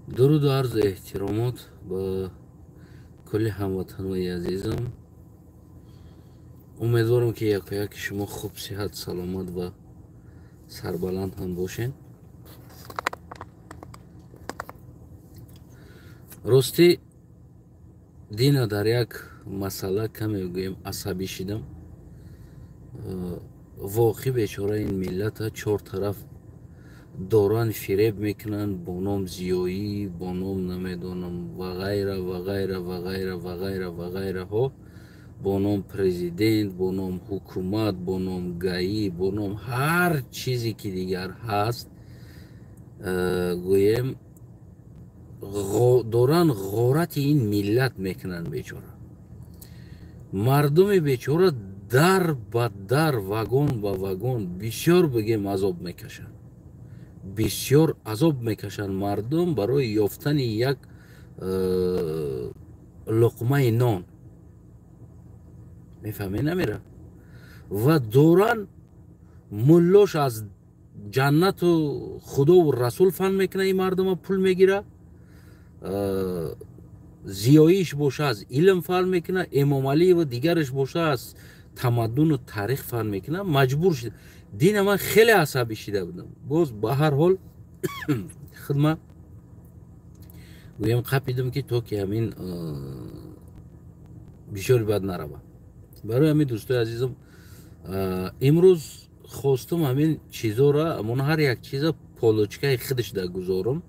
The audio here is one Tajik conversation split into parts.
Дуруду арзу эҳтиромот ба кулли ҳамватанои азизам. Умедворам, ки якояки шумо хуб, сиҳат, саломат ва сарбаланд ҳам бошед. Ростӣ, дина дар як масъала каме гӯем асабӣ шидам. Воқӣ бечора ин миллата чор тараф доран фиреб мекунанд бо ном зиёӣ, бо ном намедонам ва ғайра ва ғайра ва ғайра ва ғайра ва ғайраҳо, бо ном президент, бо ном ҳукумат, бо ном ГАИ, бо ном ҳар чизе ки дигар ҳаст, гӯем доран ғорати ин миллат мекунанд. Бечора мардуми бечора дар ба дар, вагон ба вагон бисёр бигем азоб мекашанд, бисёр азоб мекашанд мардум барои ёфтани як луқмаи нон. Мефаҳмед, намера? Ва доран муллош аз ҷаннату худову расул фан мекуна, ин мардума пул мегира, зиёиш боша аз илм фан мекуна, Эмомалиева дигараш боша аз тамаддуну таърих фан мекуна. Маҷбур шуда дина ман хеле асабӣ шида будам. Боз ба ҳар ҳол хидма гӯям қапидам, ки то ки ҳамин бисёри бад нарава. Барои ҳамин, дӯстои азизам, имрӯз хостум ҳамин чизора, амон ҳар як чиза полочкаи худаш да гузорам,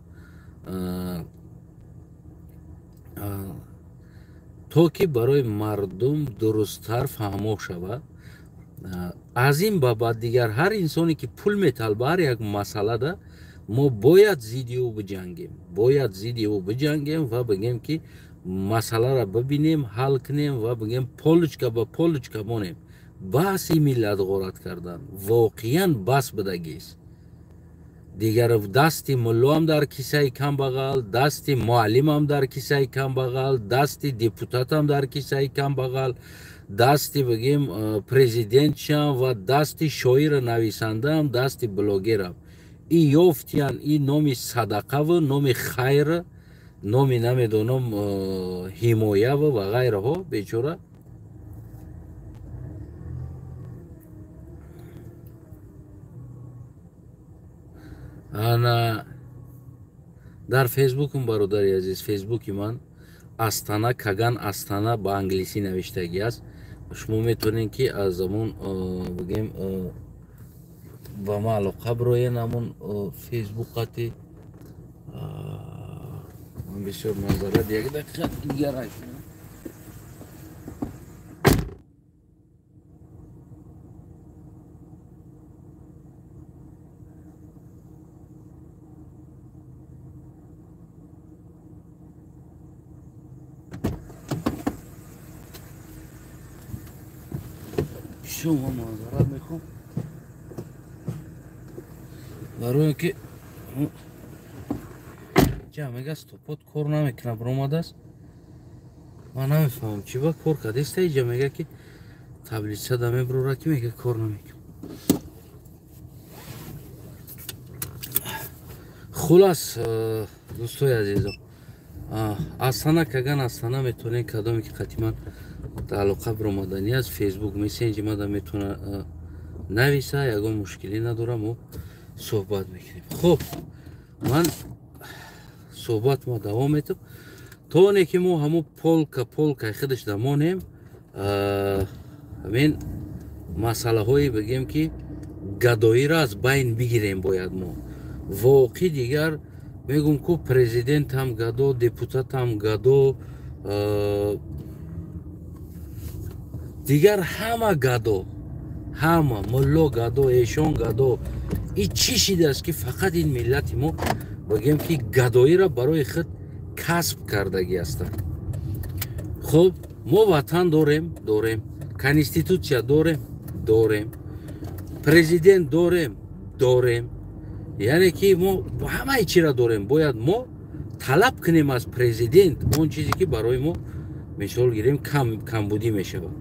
то ки барои мардум дурусттар фаҳмо шавад. Аз ин ба баъд дигар ҳар инсоне ки пул металба ҳар як масъалада, мо бояд зидди ӯ биҷангем, бояд зидди ӯ биҷангем ва бигем, ки масъаларо бибинем, ҳал кунем ва бигем полочка ба полочка монем. Баси миллат ғорат кардан, воқеан бас бидагист. Дигар дасти муллоам дар кисаи камбағал, дасти муаллимам дар кисаи камбағал, дасти депутатам дар кисаи камбағал, дасти бигем президентшам ва дасти шоира нависандаам, дасти блогерам. И ёфтиян и номи садақаву номи хайр, номи намедонам ҳимояву ва ғайраҳо. Бечора ана дар фейсбукум, бародари азиз, фейсбуки ман Астана Каган Астана ба англисӣ навиштагӣ аст. Шумо метавонед, ки аз амон бигем ба ма алоқа бироен, амон фейсбук қати. Ман бисёр манзарат, як дақиқа дигар. Шумо маъзарат мехоҳам, барое ки ҷа мега стопот кор намекунад, биромадааст. Ман намефаҳмам, чӣ ба кор кардеста. Иҷа мега, ки таблица да мебурора, ки мега кор намекунад. Хулас, дӯстои азизам, Астана Каган Астана метавонед, кадоме ки қатиман алоқа биромаданӣ аст, фейсбук мессенҷи мада метавона нависа, ягон мушкилӣ надорам, мо суҳбат мекунем. Хуб, ман суҳбат ма давом метам, то оне ки мо ҳамо полка полкаи худаш дамонем. Ҳамин масъалаҳое бигем, ки гадоиро аз байн бигирем бояд мо. Воқӣ дигар мегум ку президентам гадо, депутатам гадо, дигар ҳама гадо, ҳама мулло гадо, эшон гадо. И чӣ шидааст, ки фақат ин миллати мо бигем, ки гадоиро барои худ касб кардагӣ ҳастанд? Хуб, мо ватан дорем, дорем, конститутсия дорем, дорем, президент дорем, дорем, яъне ки мо ҳамаи чиро дорем. Бояд мо талаб кунем аз президент он чизе ки барои мо, мисол гирем, камбудӣ мешавад.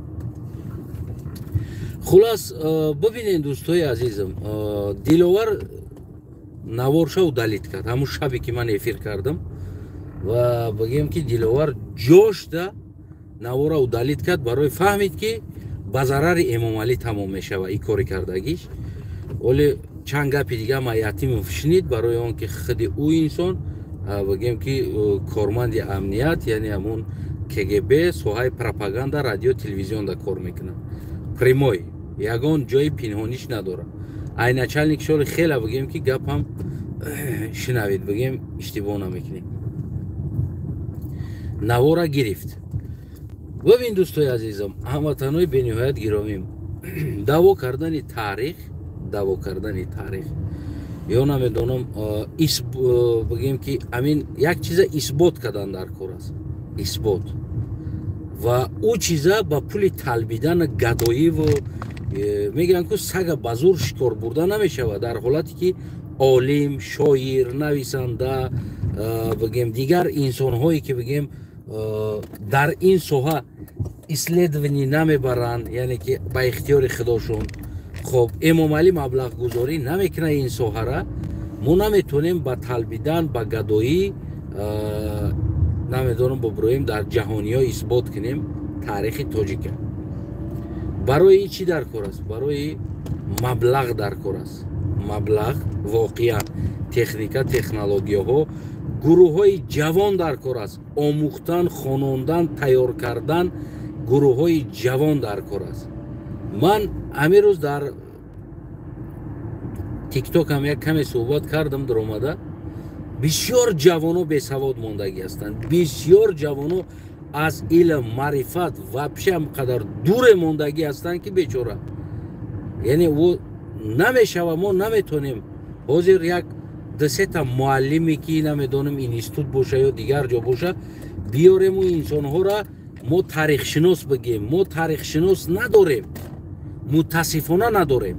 Хулас, бибинед, дӯстои азизам, Диловар. Наворша удалить кард ҳамун шабе, ки ман эфир кардам, ва бигем, ки Диловар ҷошда навора удалить кард, барои фаҳмид, ки ба зарари Эмомалӣ тамом мешава и кори кардагиш. Оле чанд гапи дига ма Ятимов шунид, барои он ки худи ӯ инсон, бигем, ки корманди амният, яъне ҳамун КГБ, соҳаи пропаганда, радио, телевизионда кор мекунад прямой, ягон ҷои пинҳониш надорад. Ай начальник шоли хела, бигем, ки гапам шунавид, бигем, иштибоҳ намекунем. Навора гирифт. Бибин, дӯстои азизам, ҳамватанои бениҳоят гиромим, даъво кардани таърих, даъво кардани таърих ё намедонам, бигем, ки амин як чиза исбот кардан дар кор аст, исбот. Ва ӯ чиза ба пули талбидан, гадоиву мегӯянд, ку сага ба зур шикор бурда намешавад. Дар ҳолате ки олим, шоир, нависанда, бигем, дигар инсонҳое, ки, бигем, дар ин соҳа исследование намебаранд, яъне ки ба ихтиёри худошон, хоб, Эмомалӣ маблағгузорӣ намекунад ин соҳара, мо наметонем ба талбидан, ба гадоӣ, намедонам, буброем, дар ҷаҳониҳо исбот кунем таърихи тоҷика. Барои чӣ дар кор аст? Барои маблағ дар кор аст, маблағ, воқеан техника, технологияҳо, гурӯҳҳои ҷавон дар кор аст, омӯхтан, хонондан, тайёр кардан гурӯҳҳои ҷавон дар кор аст. Ман ҳамин рӯз дар Тиктокам як каме суҳбат кардам даромада. Бисёр ҷавоно бесавод мондагӣ ҳастанд, бисёр ҷавоно аз илм, маърифат вообще қадар дуре мондагӣ ҳастанд, ки бечора, яъне ӯ намешава. Мо наметонем ҳозир як дусета муаллиме, ки намедонам, институт боша ё дигар ҷо боша, биёрему инсонҳоро мо таърихшинос бигем. Мо таърихшинос надорем, мутаассифона надорем,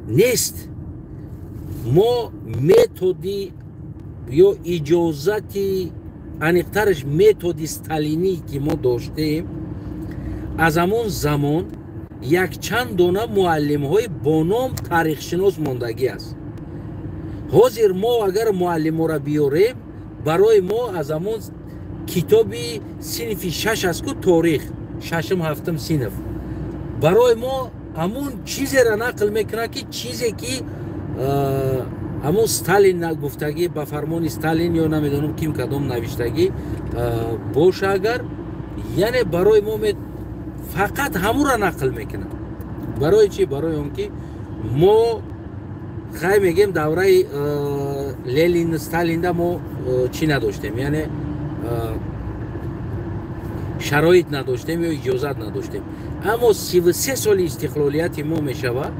нест. Мо методи ё иҷозати, аниқтараш методи сталинӣ, ки мо доштем, аз ҳамон замон якчанд дона муаллимҳои бо ном таърихшинос мондагӣ аст. Ҳозир мо агар муаллимҳоро биёрем, барои мо аз ҳамон китоби синфи шаш аст ку, торих, шашум, ҳафтум синф, барои мо ҳамун чизеро нақл мекунад, ки чизе ки ҳамун Сталин гуфтагӣ, ба фармони Сталин ё намедонам ким, кадом навиштагӣ боша агар, яъне барои мо фақат ҳамура нақл мекунад. Барои чӣ? Барои он ки мо, хай, мегем, давраи Ленин, Сталинда мо чӣ надоштем, яъне шароит надоштем ё иҷозат надоштем. Аммо 33 соли истиқлолияти мо мешавад,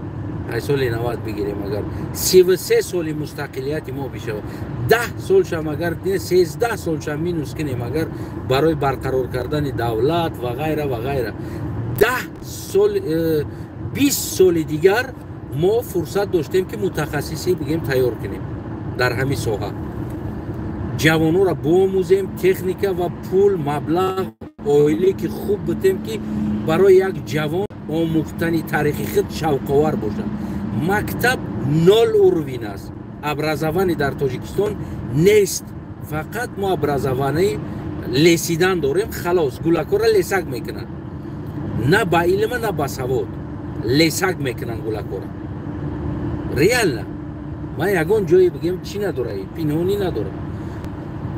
ай соли 90 бигирем агар, 33 соли мустақилияти мо бишавад, 10 солшам агар, 13 солшам минус кунем агар, барои барқарор кардани давлат ва ғайра ва ғайра, 10 сол, 20 соли дигар мо фурсат доштем, ки мутахассисӣ, бигем, тайёр кунем дар ҳамин соҳа, ҷавононро биомӯзем, техника ва пул, маблағ, оиле ки хуб бутем, ки барои як ҷавон омӯхтани таърихи худ шавқовар бошад. Мактаб ноль уровень аст, образование дар Тоҷикистон нест. Фақат мо образование лесидан дорем, халос. Гулакора лесак мекунанд, на ба илма, на ба савод, лесак мекунанд гулакора. Реально ман ягон ҷое, бигем, чӣ надора, пинҳонӣ надорам.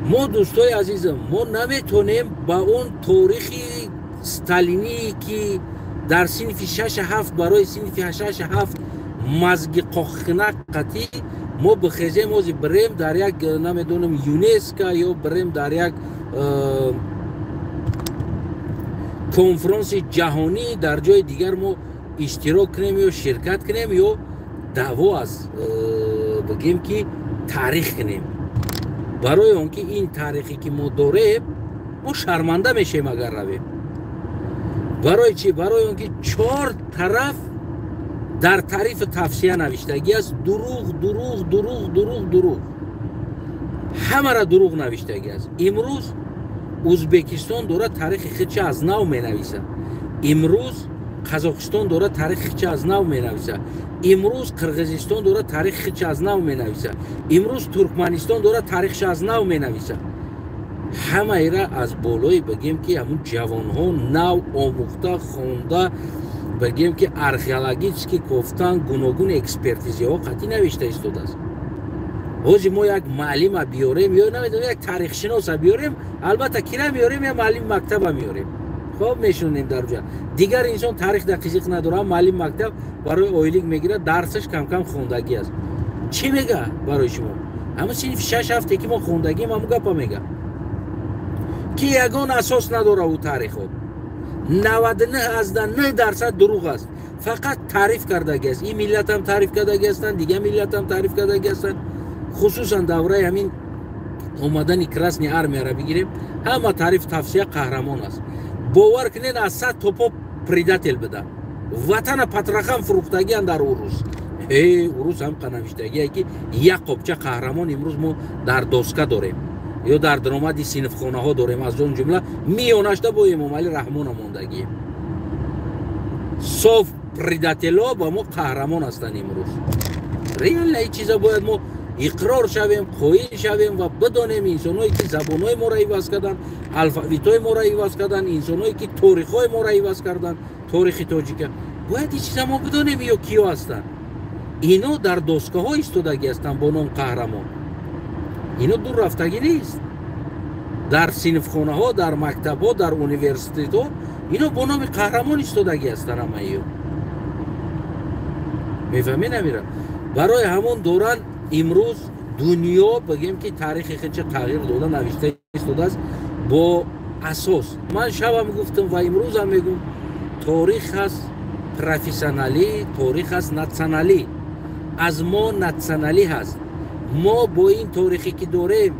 Мо, дӯстои азизам, мо наметонем ба он торихи сталиние, ки дар синфи шаша ҳафт, барои синфи шаша ҳафт мазги қохина қатӣ мо бихезем, ози бирем дар як, намедонам, ЮНЕСКО ё бирем дар як конфронси ҷаҳонӣ, дар ҷои дигар мо иштирок кунем ё ширкат кунем ё даъво аз, бигем, ки таърих кунем. Барои он ки ин таърихе, ки мо дорем, мо шарманда мешем агар равем. Барои чӣ? Барои он ки чор тараф дар таърифу тавсия навиштагӣ аст. Дурӯғ, дурӯғ, дурӯғ, дурӯғ, дурӯғ, ҳамара дурӯғ навиштагӣ аст. Имрӯз Ӯзбекистон дорад таърихи худша аз нав менависад. Имрӯз Қазоқистон дора таърихи хича аз нав менависа, имрӯз Қирғизистон дора таърихи хича аз нав менависа, имрӯз Туркманистон дора таърихша аз нав менависа. Ҳамаира аз болои бигем ки ҳамун ҷавонҳо нав омӯхта, хонда, бигем ки археологически кофтан, гуногун экспертизиҳо қатъӣ навишта истодааст. Ҳозир мо як маълима биёрем ё намедонам як таърихшиноса биёрем, албатта кира меёрем, я маълими мактаба меёрем. Хоб мешунем дар ҷа. Дигар инсон таърих да қизиқ надорад, маълими мактаб барои ойлик мегирад, дарсаш камкам хондагӣ аст. Чӣ мега барои шумо? Ҳамун синфи 6-7 ки мо хондагием, ҳамун гапа мега. Ки ягон асос надора ӯ таърихо. 99.9% дурӯғ аст. Фақат таъриф кардагӣ аст. Ин миллатам таъриф кардагӣ ҳастанд, дигар миллатам таъриф кардагӣ ҳастанд. Хусусан давраи ҳамин омадани Красный армияро бигирем, ҳама таъриф тавсия қаҳрамон аст. Бовар кунед, аз 100 топо предатель буда. Ватана патрахан фурӯхтагиан дар урус. Урус ҳам қанавиштагие ки як қопча қаҳрамон имрӯз мо дар доска дорем ё дар даромади синфхонаҳо дорем, аз он ҷумла миёнашда бо Эмомалӣ Раҳмона мондагием. Соф предателҳо ба мо қаҳрамон ҳастанд имрӯз. Реально ин чиза бояд мо иқрор шавем, қоил шавем ва бидонем инсонҳое ки забонҳои моро иваз карданд, алфавитҳои моро иваз карданд, инсонҳое ки торихҳои моро иваз карданд, торихи тоҷика. Бояд ин чиза мо бидонем ё киё ҳастанд. Ино дар доскаҳо истодагӣ ҳастанд бо ном қаҳрамон. Ино дур рафтагӣ нест. Дар синфхонаҳо, дар мактабҳо, дар университетҳо ино бо номи қаҳрамон истодагӣ ҳастанд ҳамаиё. Мефаҳмед намира? Барои ҳамон доран имрӯз дунё бигем ки таърихи худша тағйир дода навишта истодааст бо асос. Ман шабам гуфтам ва имрӯзам мегӯм, торих ҳаст профессионалӣ, торих ҳаст натсионалӣ. Аз мо натсионалӣ ҳаст. Мо бо ин торихе ки дорем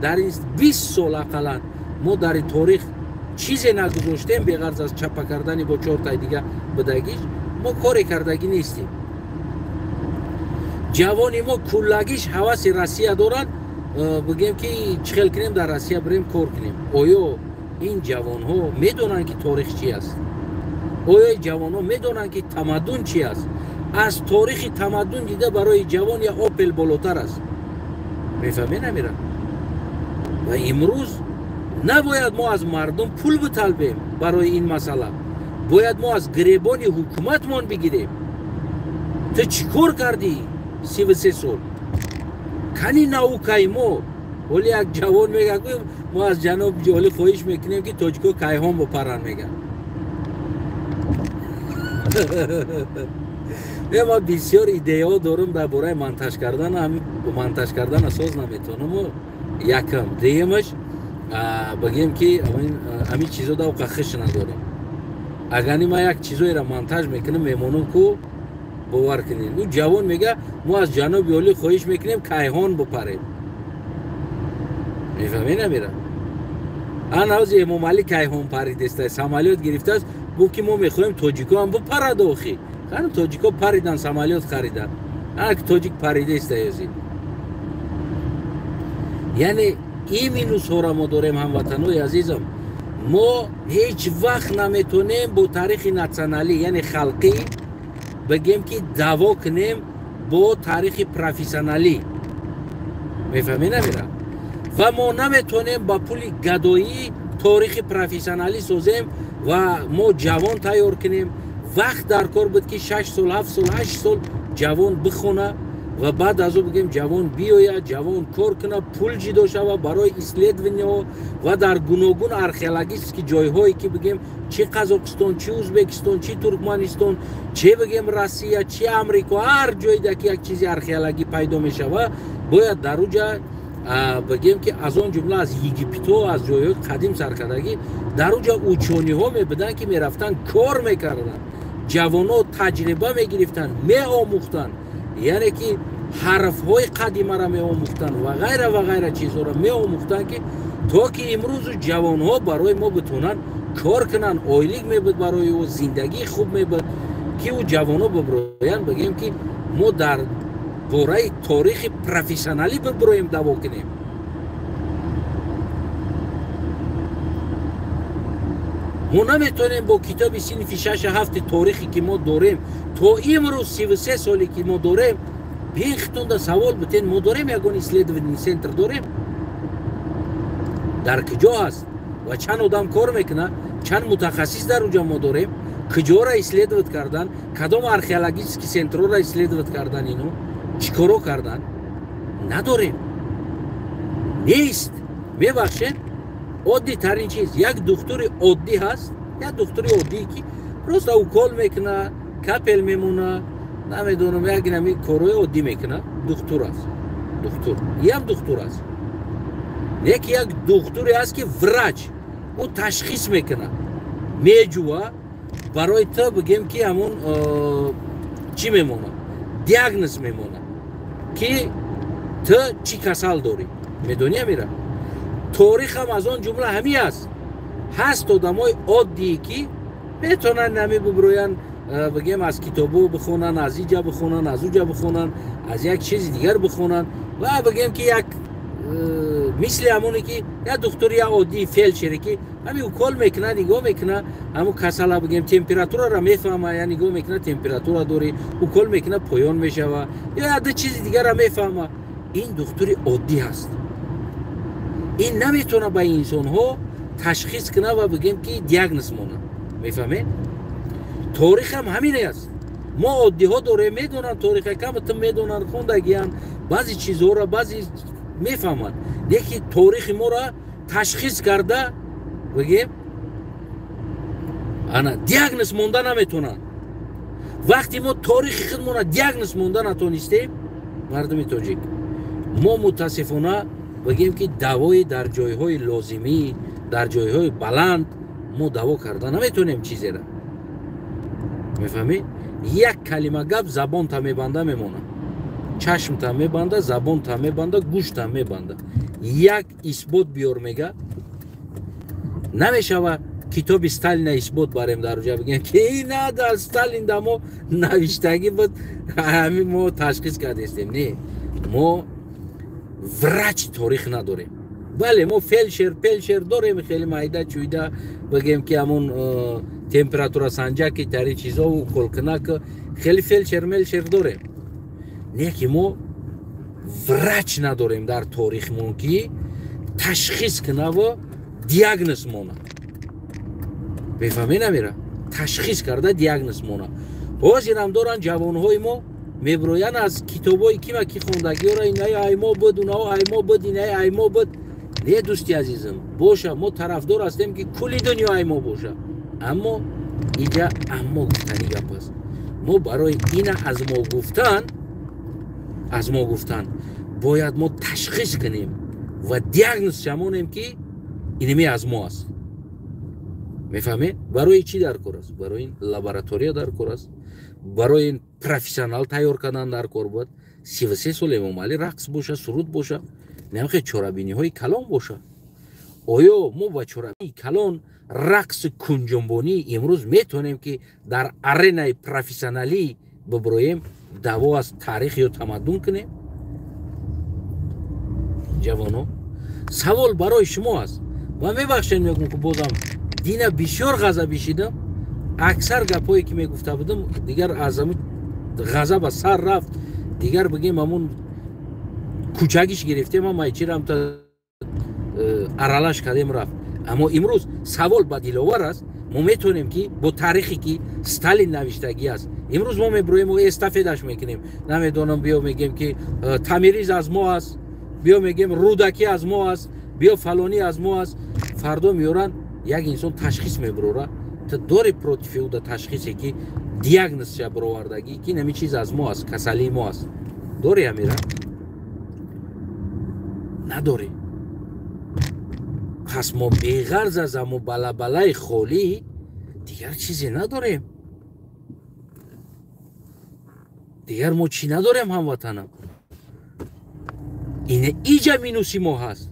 дар ин 20 сол ақаллан мо дар ин торих чизе нагузоштем беғарз аз чапа кардани бо чортаи дига бидагиш, мо коре кардагӣ нестем. Ҷавони мо куллагиш ҳаваси Россия доранд, бигем ки чӣ хел кунем дар Россия бирем кор кунем. Оё ин ҷавонҳо медонанд ки торих чи аст? Оё ин ҷавонҳо медонанд ки тамаддун чи аст? Аз торихи тамаддун дида барои ҷавон я Опел болотар аст. Мефаҳмед намира? Ва имрӯз набояд мо аз мардум пул биталбем барои ин масъала. Бояд мо аз гиребони ҳукуматмон бигирем. Ту чӣ кор кардӣ 33 сол? Кани наукаи мо? Ҳоли як ҷавон мегӯяд, мо аз ҷаноби ҷолӣ хоҳиш мекунем ки тоҷико кайҳон бопаранд, мегӯяд. Ман бисёр идеяҳо дорам дар бораи монтаж кардан, ҳамин монтаж кардана соз наметавонам. Якам дуюмаш бигем ки ҳамин чизо давқа хиш надорам. Агар ман як чизоеро монтаж мекунам, мемонам ку бовар кунед. Ӯ ҷавон мега мо аз ҷаноби олӣ хоҳиш мекунем кайҳон бипарем. Мефаҳмед намира? Ана ҳозир Эмомалӣ кайҳон паридеста, самолёт гирифтааст, гуфт ки мо мехоҳем тоҷико ҳам бипарад охи. Ҳанӯз тоҷико паридан, самолёт харидан. Ана ки тоҷик паридеста ҳозир. Яъне ин минусҳоро мо дорем, ҳамватанҳои азизам. Мо ҳеҷ вақт наметонем бо таърихи натсионалӣ, яъне халқӣ, бигем ки даъво кунем бо таърихи профессионалӣ. Мефаҳмед намира? Ва мо наметонем ба пули гадоӣ торихи профессионалӣ созем ва мо ҷавон тайёр кунем. Вақт дар кор буд ки 6 сол, 7 сол, 8 сол ҷавон бихона ва баъд аз ӯ бигем ҷавон биёяд, ҷавон кор кунад, пул ҷидо шавад барои исследованиҳо ва дар гуногун археологически ҷойҳое ки бигем чи Қазоқистон, чи Ӯзбекистон, чи Туркманистон, чи бигем Россия, чи Амрико, ҳар ҷойда ки як чизи археологӣ пайдо мешавад, бояд дар уҷа бигем ки аз он ҷумла аз Египто, аз ҷойҳои қадим саркардагӣ дар уҷа учониҳо мебуданд ки мерафтанд кор мекарданд, ҷавонҳо таҷриба мегирифтанд, меомӯхтанд, яъне ки ҳарфҳои қадимаро меомӯхтанд ва ғайра ва ғайра чизҳоро меомӯхтанд ки то ки имрӯзу ҷавонҳо барои мо битонанд кор кунанд, ойлик мебуд барои ӯ, зиндагии хуб мебуд, ки ӯ ҷавонҳо биброянд, бигем ки мо дар бораи торихи профессионалӣ биброем даъво кунем. Мо наметавонем бо китоби синфи 6-7 торихе ки мо дорем, то имрӯз 33 соле ки мо дорем, бехтонда савол битен, мо дорем ягон исследовательный центр дорем? Дар куҷо ҳаст ва чанд одам кор мекунад, чанд мутахассис дар уҷа мо дорем? Куҷоро исследовать кардан, кадом археологический центрора исследовать кардан, ино чӣ коро кардан? Надорем, нест. Мебахшед, оддитарин чиз, як духтури оддӣ ҳаст, як духтури оддие ки просто укол мекуна, капель мемона, намедонам, як нами корҳои оддӣ мекуна, духтур аст, духтур, иам духтур аст. Неки як духтуре аст ки врач, ӯ ташхис мекуна, меҷува, барои ту бигем ки ҳамун чӣ мемона, диагноз мемона ки ту чӣ касал дорӣ. Медонӣ, амира, торихам аз он ҷумла ҳамин аст. Ҳаст одамои оддие ки метавонанд нами бибироянд, бигем, аз китобо бихонанд, аз иҷа бихонанд, аз уҷа бихонанд, аз як чизи дигар бихонанд ва бигем ки як мисли ҳамоне ки як духтури, як оддии фельдшере ки ҳамин укол мекунад, нигоҳ мекунад ҳамун касала, бигем, температураро мефаҳма, я нигоҳ мекунад, температура дорӣ, укол мекунад, поён мешава, ё як чизи дигарро мефаҳма. Ин духтури оддӣ ҳаст. Ин наметавонад ба инсонҳо ташхис кунад ва бигем ки диагноз монад. Мефаҳмед, торихам ҳамин аст. Мо оддиҳо дорем, медонанд ториха, камтум медонанд, хондагиянд, баъзе чизҳоро баъзе мефаҳманд, лекин торихи моро ташхис карда, бигем, ана диагноз монда наметавонанд. Вақте мо торихи худмонро диагноз монда натонистем, мардуми тоҷик, мо мутаассифона, бигем ки давои дар ҷойҳои лозимӣ, дар ҷойҳои баланд мо даво карда наметавонем чизера. Мефаҳмӣ, як калима гап забонта мебанда, мемонад, чашмта мебанда, забонта мебанда, гӯшта мебанда. Як исбот биёр, мега, намешава. Китоби Сталина исбот барем, дар уҷа бигем ки на, дар Сталин да мо навиштагӣ буд, ҳамин мо ташхис кардестем. Не, мо врачи торих надорем. Бале, мо фельдшер, пелшер дорем, хеле майда чӯйда, бигем ки ҳамон температура санҷаки, тари чизо, уколкунак, хеле фельдшер мелшер дорем. Не ки мо врач надорем дар торихмон ки ташхис кунаву диагноз мона. Мефаҳмед, намира, ташхис карда диагноз мона. Ҳозирам доранд ҷавонҳои мо, мебироянд, аз китобҳои кима ки хондагиёро, инаи аймо буд, унао аймо буд, инаи аймо буд. Не, дӯсти азизам, боша, мо тарафдор ҳастем ки кулли дунё аймо боша, аммо иҷа аммо гуфтани гап аст. Мо барои ина аз мо гуфтан, аз мо гуфтан бояд мо ташхис кунем ва диагноз шамонем ки инами аз мо аст. Мефаҳмед, барои чӣ дар кор аст? Барои ин лаборатория дар кор аст, барои ин профессионал тайёр кардан дар кор буд. 33 сол Эмомалӣ рақс боша, суруд боша, намхе чорабиниҳои калон боша. Оё мо ба чорабинии калон, рақси кунҷунбонӣ имрӯз метавонем ки дар аренаи профессионалӣ бибироем, даъво аз таърих ё тамаддун кунем? Ҷавоно, савол барои шумо аст. Ва мебахшед, мегӯм ки бозам дина бисёр ғазабӣ шидам. Аксар гапҳое ки мегуфта будам, дигар аз ҳамун ғазаба сар рафт, дигар, бигем, ҳамун кӯчагиш гирифтем, ама чирамта аралаш кардем, рафт. Аммо имрӯз савол ба Диловар аст: мо метавонем ки бо таърихе ки Сталин навиштагӣ аст, имрӯз мо мебироем, эстафеташ мекунем, намедонам, биё мегем ки Тамириз аз мо аст, биё мегем Рӯдакӣ аз мо аст, биё фалонӣ аз мо аст. Фардо меоранд, як инсон ташхис мебирора, ту дори против ӯда ташхисе ки диагнозша бировардагӣ ки нами чиз аз мо аст, касалии мо аст? Дори, амира, надорӣ. Пас мо беғарз аз амо балабалаи холӣ дигар чизе надорем. Дигар мо чӣ надорем, ҳамватанам? Ина иҷа минуси мо ҳаст.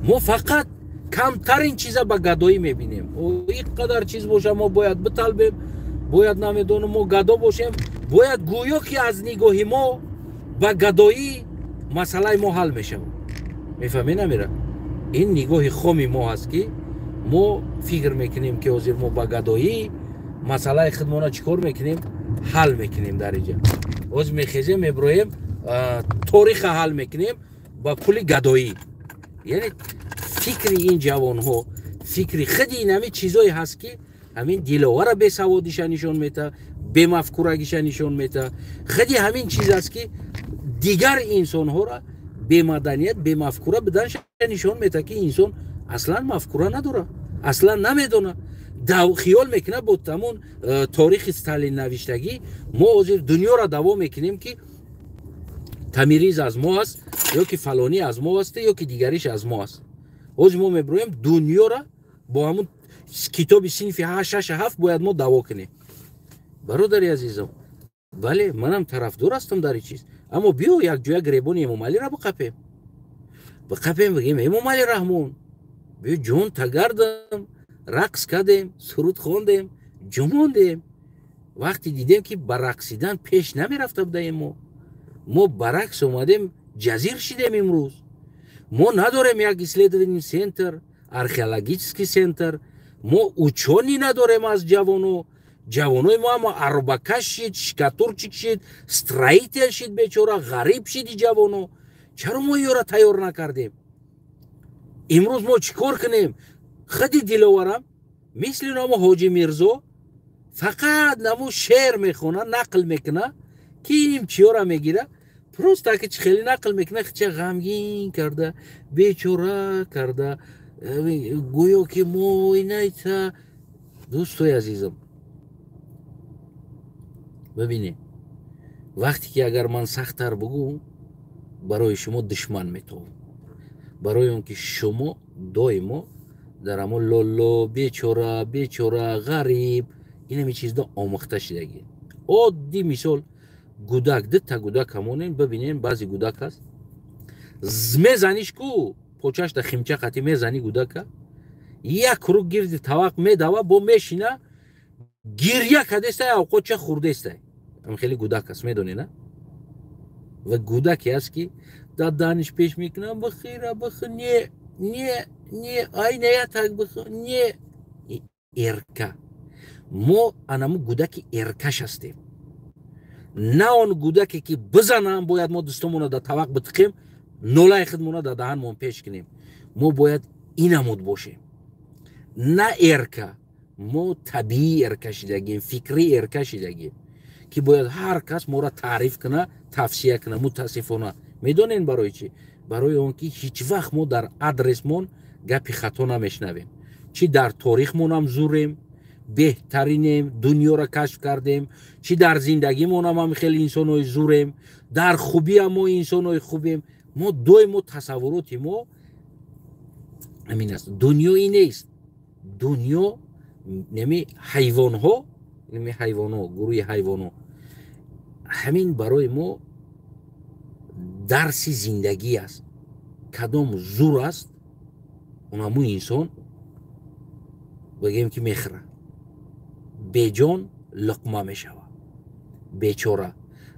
Мо фақат камтарин чиза ба гадоӣ мебинем. Ин қадар чиз боша, мо бояд биталбем, бояд, намедонам, мо гадо бошем, бояд гӯё ки аз нигоҳи мо ба гадоӣ масъалаи мо ҳал мешавад. Мефаҳмед, намира, ин нигоҳи хоми мо ҳаст ки Мо фикр мекунем, ки ҳозир мо ба гадоӣ масъалаи худмона чӣ кор мекунем, ҳал мекунем. Дар иҷа ҳозир мехезем, меброем, ториха ҳал мекунем ба пули гадоӣ. Яъне фикри ин ҷавонҳо, фикри худи ин ҳамин чизое ҳаст, ки ҳамин Диловара бесаводиша нишон мета, бемафкурагиша нишон мета. Худи ҳамин чиз аст, ки дигар инсонҳоро бемаданият, бемафкура буданша нишон мета, ки инсон аслан мафкура надорад, аслан намедонад, хиёл мекунад бо тамон торихи Сталин навиштагӣ мо ҳозир дунёро даво мекунем, ки Тамириз аз мо аст ё ки фалонӣ аз мо аст, ё ки дигариш аз мо аст. Ҳозир мо мебироем, дунёра бо ҳамун китоби синфи ҳашт, шаш, ҳафт бояд мо даво кунем. Бародари азизам, бале, манам тарафдор ҳастам дар ин чиз, аммо биё, якҷоя гребони Эмомалиро биқапем, биқапем, бигем: «Эмомали Раҳмон, биё, ҷон тагардам». Рақс кардем, суруд хондем, ҷумондем. Вақте дидем, ки ба рақсидан пеш намерафта будаем, мо баракс омадем, ҷазир шидем. Имрӯз мо надорем як исследовательный центр, археологический центр, мо учёный надорем. Аз ҷавоно, ҷавонои мо ҳама арбакаш шид, штукатурщик шид, строитель шид, бечора ғариб шиди ҷавоно. Чаро мо ёра тайёр накардем? Имрӯз мо чӣ кор кунем? Худи Диловарам мисли намо Ҳоҷи Мирзо фақат намо шеър мехона, нақл мекуна, ки им чиёра мегира, просто ки чӣ хеле нақл мекуна, хича ғамгин карда, бечора карда, гӯё ки мо инайта. Дӯстои азизам, бибинед, вақте ки агар ман сахттар бугӯм, барои шумо душман метовам, барои он ки шумо доимо дар ҳамон лоло, бечора, бечора, ғариб, инами чизда омӯхта шидагӣ. Оддӣ мисол: гудак, дута гудак ҳамонен, бибинем, баъзе гудак аст, мезаниш ку почашта химча қати мезани гудака, як рук гирди тавақ медава, бо мешина, гирья кадестай, авқотча хурдестай. Ам хеле гудак аст, медонӣ на? Ва гудаке аст, ки дар даниш пеш мекунам: «Бихира, бихи, не, не, не, ай неятак, бихи, не». Эрка. Мо анаму гудаки эркаш ҳастем, на он гудаке, ки бизанам, бояд мо дустомона дар тавақ битиқем, нолаи худмона дар даҳанмон пеш кунем. Мо бояд инамуд бошем, на эрка. Мо табиӣ эрка шидагем, фикрӣ эрка шидагем, ки бояд ҳар кас моро таъриф куна, тавсия куна. Мутаассифона, медонем барои чӣ? Барои он ки ҳеҷ вақт мо дар адресмон гапи хато намешнавем. Чӣ дар торихмонам зурем, беҳтаринем, дунёро кашф кардем, чӣ дар зиндагимонам ҳам хеле инсонҳои зурем, дар хубиам мо инсонҳои хубем. Мо доимо тасаввуроти мо ҳамин аст: дунё ин нест, дунё неми ҳайвонҳо, неми ҳайвонҳо, гурӯҳи ҳайвонҳо. Ҳамин барои мо дарси зиндагӣ аст. Кадом зур аст, онаму инсон, бигем, ки мехӯра, беҷон луқма мешавад, бечора.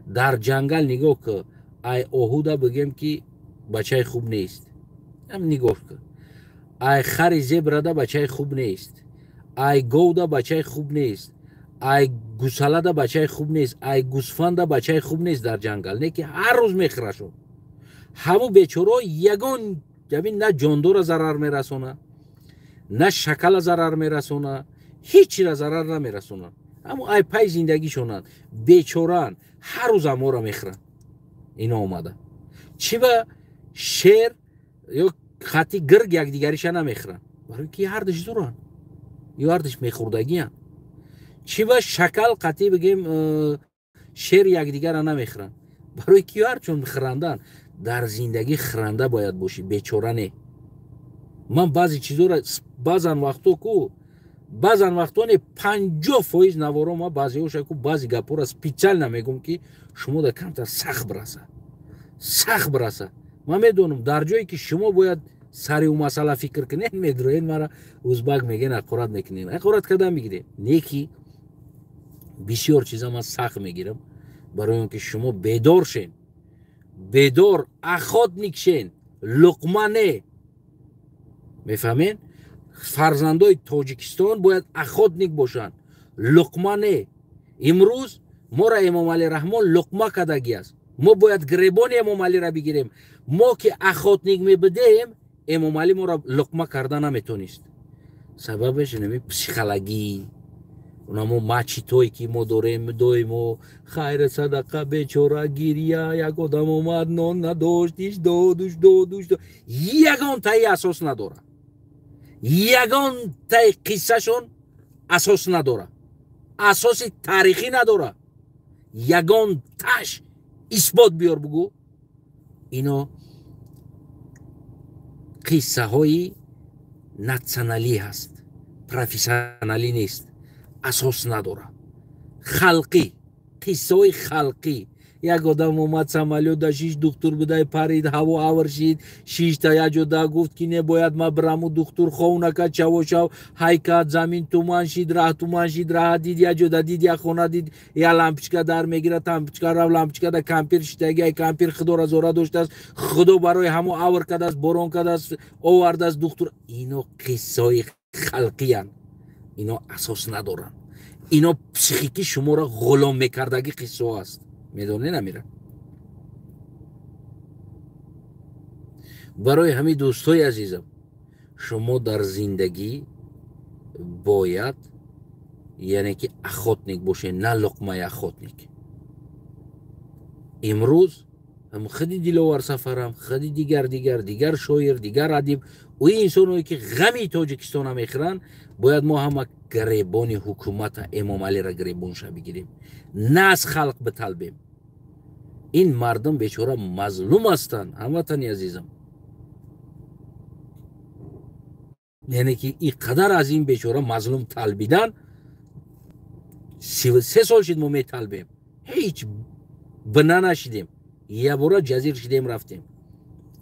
Дар ҷангал нигоҳ ку, ай оҳуда, бигем, ки бачаи хуб нест. Ам нигоҳ ку, ай хари зебрада бачаи хуб нест, ай говда бачаи хуб нест, ай гусалада бачаи хуб нест, ай гусфанда бачаи хуб нест дар ҷангал, не ки ҳар рӯз мехӯрашон. Ҳаму бечоро ягон ҷамин на ҷондора зарар мерасона, на шакала зарар мерасона, ҳеҷ чира зарар намерасонанд. Ҳаму ай пай зиндагишонанд, бечораанд, ҳар рӯз амора мехӯранд ино омада. Чӣ ба шер ё хати гирг якдигариша намехӯранд? Барои ки ҳардуш зуранд ё ҳардуш мехӯрдагиянд. Чӣ ба шакал қатӣ, бигем, шер якдигара намехӯранд? Барои ки ҳарчун хӯранданд. Дар зиндагӣ хӯранда бояд бошӣ, бечора не. Ман баъзе чизоро баъзан вақто ку, баъзан вақто не, 50% наворо ма баъзеоша ку, баъзе гапҳоро специально мегӯм, ки шумо да камтар сахт бираса, сахт бираса. Ман медонам, дар ҷое ки шумо бояд сари ӯ масъала фикр кунед, медроед, мара узбак мегӯен, ҳақорат мекунед, ҳақорат кардан мегиред. Не ки бисёр чиза ман сахт мегирам, барои он ки шумо бедор шен, бедор, охотник шен, луқма не, мефаҳмед? Фарзандои Тоҷикистон бояд охотник бошанд, луқма не. Имрӯз моро Эмомалӣ Раҳмон луқма кардагӣ аст. Мо бояд гиребони Эмомалиро бигирем. Мо ки охотник мебудем, Эмомалӣ моро луқма карда наметонист. Сабабаш инами психологӣ, унамо мачитое ки мо дорем, доимо хайр садақа, бечора, гирия, як одам омад, нон надошт, иш додуш додуш, ягон таи асос надора, ягон таи қиссашон асос надора, асоси таърихӣ надора. Ягон таш исбот биёр бугӯ. Ино қиссаҳои натсионалӣ ҳаст, профессионалӣ нест, асос надора. Халқӣ, қиссаҳои халқӣ. Як одам омад, самолёт да шиш духтур будай, парид, ҳаво авр шид, шишта як ҷо да гуфт ки не бояд ма бираму духтур ховнака чавошав ҳайкат замин туман шид, раҳ туман шид, раҳа дид, як ҷо да дид, як хона дид, як лампочка дар мегирад, лампочка рав, лампочка да кампир шидаги, ай кампир худоро зора доштааст, худо барои ҳамо авр кардааст, борон кардааст, овардааст духтур. Ино қиссаҳои халқиянд, ино асос надоранд, ино психики шуморо ғулом мекардагӣ қиссаҳо аст. Медонед амира? Барои ҳамин дӯстои азизам, шумо дар зиндагӣ бояд яъне ки охотник бошед, на луқмаи охотник. Имрӯз ҳам худи Диловар Сафарам, худи дигар дигар дигар шоир, дигар адиб, ӯ инсоное ки ғами Тоҷикистона мехӯранд, бояд мо ҳама гиребони ҳукумата Эмомалиро гиребонша бигирем, на аз халқ биталбем. Ин мардум бечора мазлум ҳастанд, ҳамватани азизам. Яъне ки ин қадар аз ин бечора мазлум талбидан, 33 сол шид мо металбем, ҳеҷ бина нашидем, ябора ҷазир шидем, рафтем.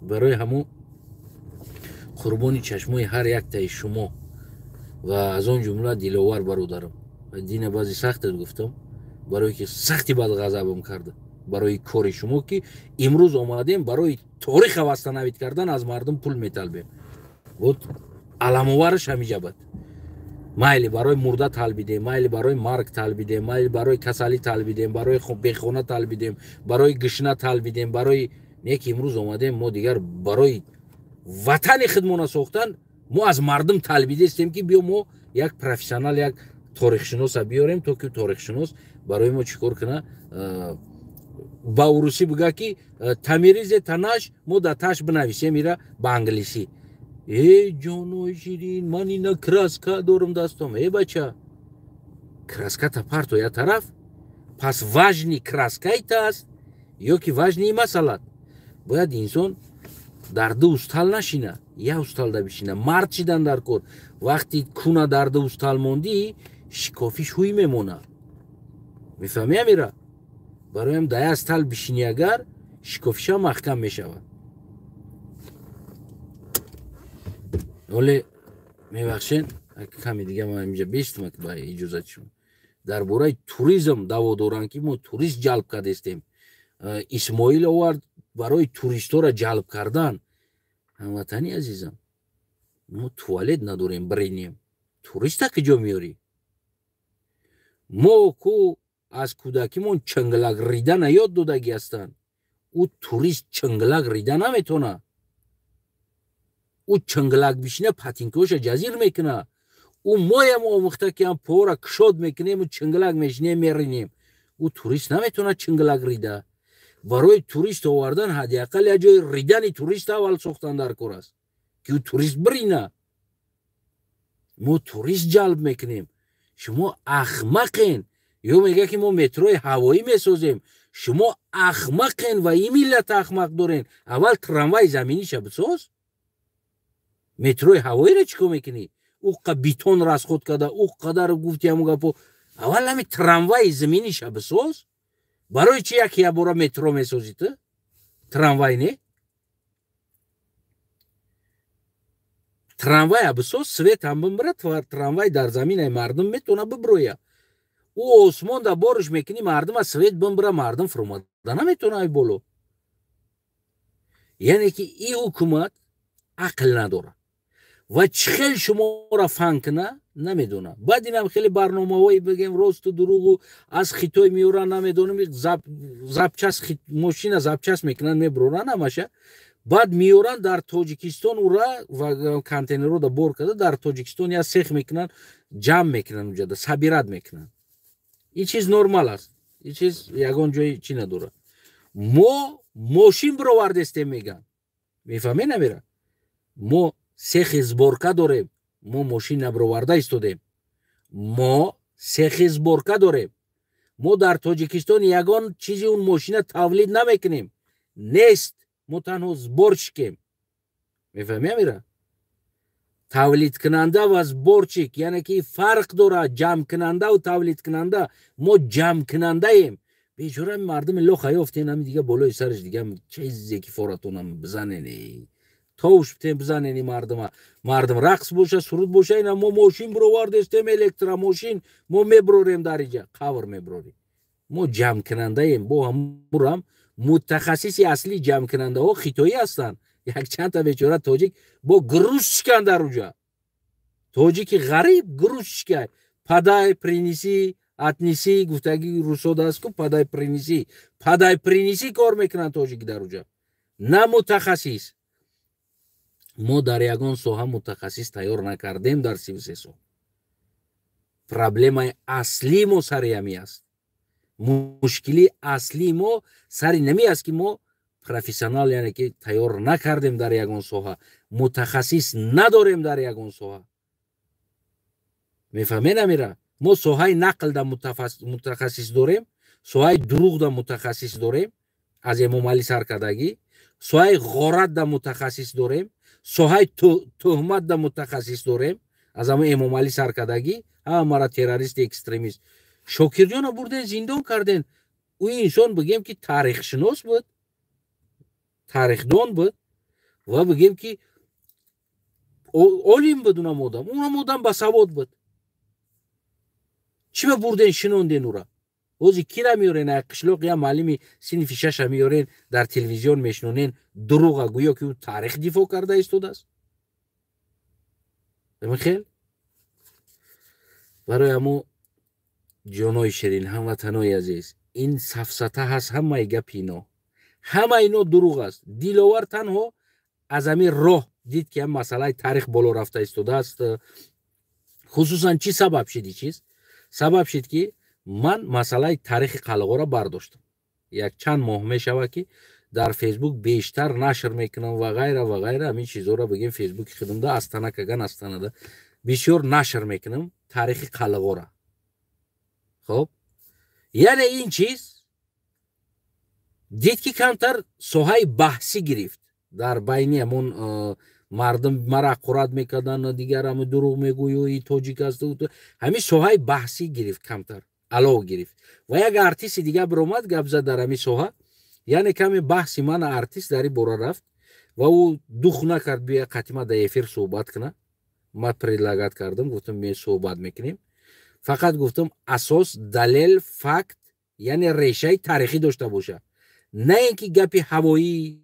Барои ҳамон қурбони чашмои ҳар яктаи шумо ва аз он ҷумла Диловар бародарам. Дина баъзе сахтат гуфтам, барое ки сахти бадғазабам карда барои кори шумо, ки имрӯз омадем барои тариха восстановить кардан аз мардум пул металбем. Вот аламовараш ҳамиҷа буд. Майли барои мурда талбидем, майли барои марг талбидем, майли барои касалӣ талбидем, барои бехона талбидем, барои гишна талбидем, барои не ки имрӯз омадем мо дигар барои ватани худмона сохтан, мо аз мардум талбидестем ки биё мо як профессионал, як торихшиноса биёрем, то ки торихшинос барои мо чӣ кор куна, ба урусӣ бига ки тамиризе танаш, мо да таш бинависем ира ба англисӣ. Э ҷонои ширин, ман ина краска дорам дастом. Э бача, краската парто я тараф, пас важни краскаита аст ё ки важни масалат. Бояд инсон дар ду устал нашина, я усталда бишина, мард шидан дар кор. Вақти куна дар ду устал мондӣ, шикофиш ҳуй мемона. Мефаҳмӣ амира? Бароям да я стал бишини агар, шикофиша маҳкам мешавад. Оле мебахшен, каме дига ман инҷа бистум ба иҷозати шумо. Дар бораи туризм даъво доранд ки мо турист ҷалб кардестем. Исмоил овард барои туристҳоро ҷалб кардан. Ҳамватани азизам, мо туалет надорем, биринем. Туриста куҷо меёрӣ? Мо ку аз кӯдакимон чанглак ридана ёд додагӣ ҳастанд. Ӯ турист чанглак рида наметона. Ӯ чанглак бишина патинкоша ҷазир мекуна. Ӯ моям омӯхта ки ҳам пора кушод мекунему чанглак мешинем, меринем. Ӯ турист наметона чанглак рида. Барои турист овардан ҳадди ақал як ҷои ридани турист аввал сохтан дар кор аст, ки ӯ турист бирина. Мо турист ҷалб мекунем. Шумо ахмақен. Ё мега ки мо метрои ҳавоӣ месозем. Шумо ахмақен ва ин миллат ахмақ дорен. Аввал трамвай заминиша бисоз. Метрои ҳавоиро чӣ кор мекунӣ? Ӯ бетон расход карда, ӯ қадар гуфти ҳамун гапо. Аввал ҳами трамваи заминиша бисоз. Барои чи як ябора метро месозӣ ту? Трамвай не? Трамвая бисоз, свет ҳам бимбира, трамвай дар заминаи мардум метавона биброя. Ӯ осмон да бориш мекунӣ, мардума свет бимбира, мардум фуромада наметавона ай боло. Яъне ки ин ҳукумат ақл надорад. Ва чӣ хел шуморо фан кина, намедонам. Баъд инам хеле барномаҳое, бигем, росту дуруғу аз Хитой меоранд, намедонам, запчасть, мошина запчасть мекунанд, мебуроранд ҳамаша, баъд меоранд дар Тоҷикистон, ура ва контейнерро бор карда, дар Тоҷикистон я сех мекунанд, ҷамъ мекунанд, уҷада собирать мекунанд. Ин чиз нормал аст, ин чиз ягон ҷои чӣ надорад. Мо мошин бировардестем, меган, мефаҳме, намера? Мо сехи сборка дорем, мо мошин набироварда истодем. Мо сехи сборка дорем, мо дар Тоҷикистон ягон чизи он мошина тавлид намекунем, нест. Мо танҳо сборщик ем, мефаҳми, амира? Тавлидкунанда ва сборщик, яъне ки фарқ дорад ҷамъкунандаву тавлидкунанда. Мо ҷамъкунандаем. Бечора мардуми лоха ёфтен, ами дига болои сараш дига чизе ки форатонам бизанен, товш битен, бизанени мардума. Мардум рақс боша, суруд боша. Ина мо мошин бировардестем, электромошин мо меброрем, дар иҷа қавр меброрем. Мо ҷамъкунандаем. Бо ҳамурам мутахассиси аслӣ ҷамъкунандаҳо хитоӣ ҳастанд. Якчандта бечора тоҷик бо грузчик ан дар уҷа. Тоҷики ғариб грузчик а, подай, принеси, отнеси гуфтаги русода аст ку, подай, принеси, подай, принеси кор мекунанд тоҷики дар уҷа, на мутахассис. Мо дар ягон соҳа мутахассис тайёр накардем дар 33 сол. Проблемаи аслии мо сари ҳами аст. Мушкили аслии мо сари нами аст, ки мо профессионал, яъне ки, тайёр накардем дар ягон соҳа, мутахассис надорем дар ягон соҳа, мефаҳме, намира? Мо соҳаи нақлда мутахассис дорем, соҳаи дурӯғда мутахассис дорем, аз Эмомалӣ саркардагӣ, соҳаи ғоратда мутахассис дорем, соҳаи тӯҳматда мутахассис дорем, аз ҳамон Эмомалӣ саркардагӣ, ҳамара террорист, экстремист. Шокирҷонро бурден, зиндон карден. Ӯ инсон, бигем, ки таърихшинос буд, тарихдон буд ва, бигем, ки олим буд. Унам одам басавод буд. Чӣ ба бурден, шинонден ура? Ҳозир кира меорен? Як қишлоқ я муаллими синфи шаша меорен, дар телевизион мешинонен, дурӯға, гӯё ки ӯ таърих дифоъ карда истодааст. Хел барои ҳамо, ҷонои ширин, ҳамватанои азиз, ин сафсата ҳаст. Ҳамаи гапи ино, ҳама ино дурӯғ аст. Диловар танҳо аз ҳамин роҳ дид, ки ҳам масъалаи таърих боло рафта истодааст. Хусусан чӣ сабаб шиди? Чиз сабаб шид, ки ман масъалаи таърихи қалғоро бардоштам. Як чанд моҳ мешавад, ки дар Фейсбук бештар нашр мекунам ва ғайра ва ғайра. Ҳамин чизҳоро, бигем, Фейсбуки худамда, Астана каган Астанада бисёр нашр мекунам таърихи қалғора. Хоб, яъне ин чиз дид, ки камтар соҳаи баҳсӣ гирифт дар байни ҳамон мардум. Мара ҳақорат мекарданд, дигар ҳами дурӯғ мегӯю, и тоҷик аст. Ҳамин соҳаи баҳсӣ гирифт, камтар алов гирифт ва як артисти дигар биромад, гап зад дар ҳамин соҳа. Яъне каме баҳси мана артист дар ин бора рафт ва ӯ дух накард бия қатима дар эфир суҳбат куна. Ман предлагать кардам, гуфтам, ме суҳбат мекунем, фақат, гуфтам, асос, далел, факт, яъне решаи таърихӣ дошта боша, на ин ки гапи ҳавоӣ.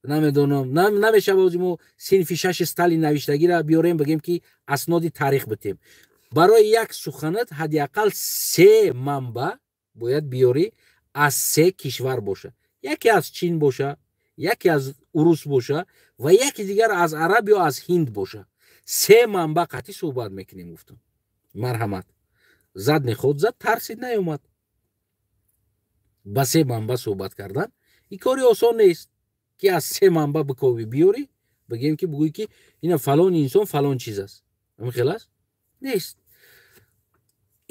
Намедонам, намешава ози мо синфи шаши Сталин навиштагиро биёрем, бигем, ки асноди таърих битем. Барои як суханат ҳадди ақал се манбаъ бояд биёрӣ, аз се кишвар боша: яке аз Чин боша, яке аз урус боша ва яке дигар аз араб ё аз ҳинд боша. Се манбаъ қатъӣ суҳбат мекунем, гуфтам. Марҳамат, зад неход зад, тарсид, наёмад. Ба се манбаъ суҳбат кардан ин кори осон нест, ки аз се манбаъ биковӣ, биёрӣ, бигем, ки бугӯӣ, ки ина фалон инсон фалон чиз аст. Ҳамин хел аст, нест.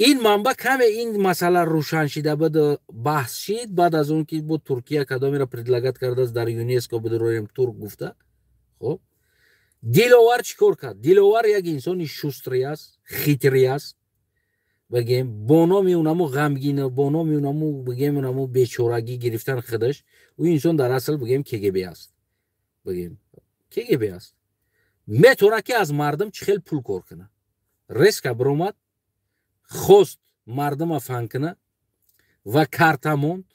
Ин манбаъ каме ин масъала рӯшан шида буд, баҳс шид. Баъд аз он ки бо Туркия кадомеро предлагать кардааст дар ЮНЕСКО бидроем, турк гуфта. Хоб, Диловар чӣ кор кард? Диловар як инсони шустрый аст, хитрый аст, бигем, бо номи унаму ғамгин, бо номи унаму, бигем, унаму бечорагӣ гирифтан худаш. Ӯ инсон дар асл, бигем, КГБ аст, бигем, КГБ аст. Метавонад, ки аз мардум чӣ хел пул кор кунад. Резко биромад, хост мардума фан куна ва карта монд,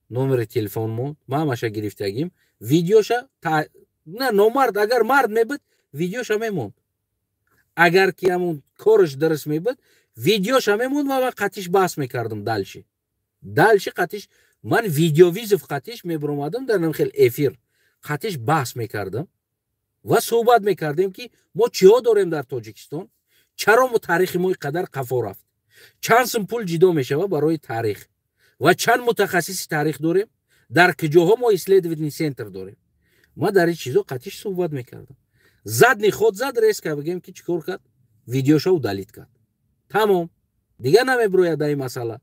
номери телефон монд. Ман ҳамаша гирифтагим, видеоша. На, номард. Агар мард мебуд. Видеоша мемонд. Агар ки ҳамун кораш дуруст мебуд, видеоша мемонд ва ман қатиш баҳс мекардам. Дальше қатиш ман видеовызов қатиш мебиромадам, дар хел эфир қатиш баҳс мекардам ва суҳбат мекардем, ки мо чиҳо дорем дар Тоҷикистон, чаро мо таърихи мо қадар қафо рафт, чанд сум пул ҷидо мешавад барои таърих ва чанд мутахассиси таърих дорем, дар куҷоҳо мо исследовательный центр дорем. Ма дар ин чизо қатиш суҳбат мекардам. Задний ход зад, резко, бигем ки чӣ кор кард, видеоша удалить кард, тамом, дигар намебирояд дар ин масъала.